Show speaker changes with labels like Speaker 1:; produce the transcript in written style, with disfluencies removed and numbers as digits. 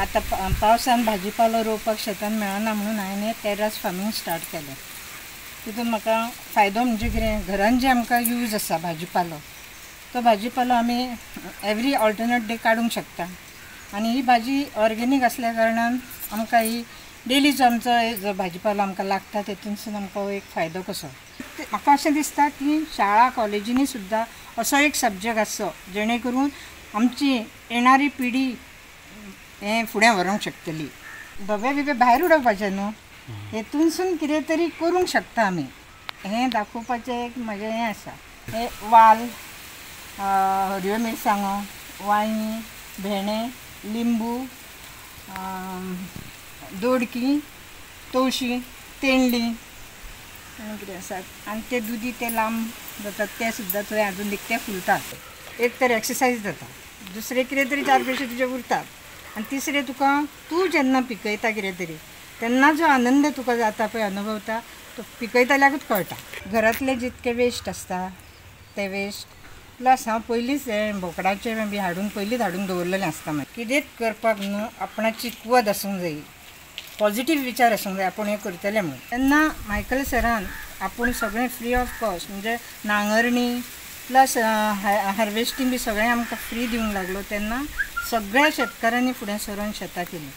Speaker 1: आतां पावसान भाजीपालो रोवपाक शेतान मेळना म्हणून हांवें टेरस फार्मींग स्टार्ट केलें. तितून म्हाका फायदो म्हणजे कितें, घरान जे आमकां यूज आसा भाजीपालो, तो भाजीपालो आमी एवरी ऑल्टरनेट डे काडूंक शकता. आनी ही भाजी ऑर्गेनीक आसल्या कारणान आमकां ही डेली जो आमचो जो भाजीपालो आमकां लागता तेतूनसून आमकां एक फायदो कसो. म्हाका अशें दिसता की शाळा कॉलेजींनी सुद्दां असो एक सब्जॅक्ट आसचो जेणे करून आमची येणारी पिढी हें फुडें व्हरूंक शकतली. धवे बिबे भायर उडोवपाचे न्हू, हेतूनसून कितें तरी करूंक शकता आमी, हें दाखोवपाचें एक म्हजें हें आसा. हें वाल, हरव्यो मिरसांगो, वांयगीं, भेंडे, लिंबू, दोडकी, तवशीं, तेंडली आनी कितें आसा. आनी ते दुदी ते लांब जातात ते सुद्दां थंय आजून निकते फुलतात. एक तर एक्सरसायज जाता, दुसरें कितें तरी चार पयशे तुजे उरतात, आनी तिसरें तुका तूं जेन्ना पिकयता कितें तरी तेन्ना जो आनंद तुका जाता पळय, अनुभवता, तो पिकयतल्याकूच कळटा. घरांतले जितके वेस्ट आसता ते वेस्ट प्लस हांव पयलींच हें बोकडाचें बी हाडून पयलींच हाडून दवरलेलें आसता. मागीर कितेंच करपाक न्हू आपणाची कुवत आसूंक जाय, पॉझिटीव विचार आसूंक जाय आपूण हें करतलें म्हणून. तेन्ना मायकल सरान आपूण सगळें फ्री ऑफ कॉस्ट म्हणजे नांगरणी प्लस हार्वेस्टींग बी सगळें आमकां फ्री दिवंक लागलो. तेन्ना सगळ्या शेतकारांनी फुडें सरून शेतां केलीं.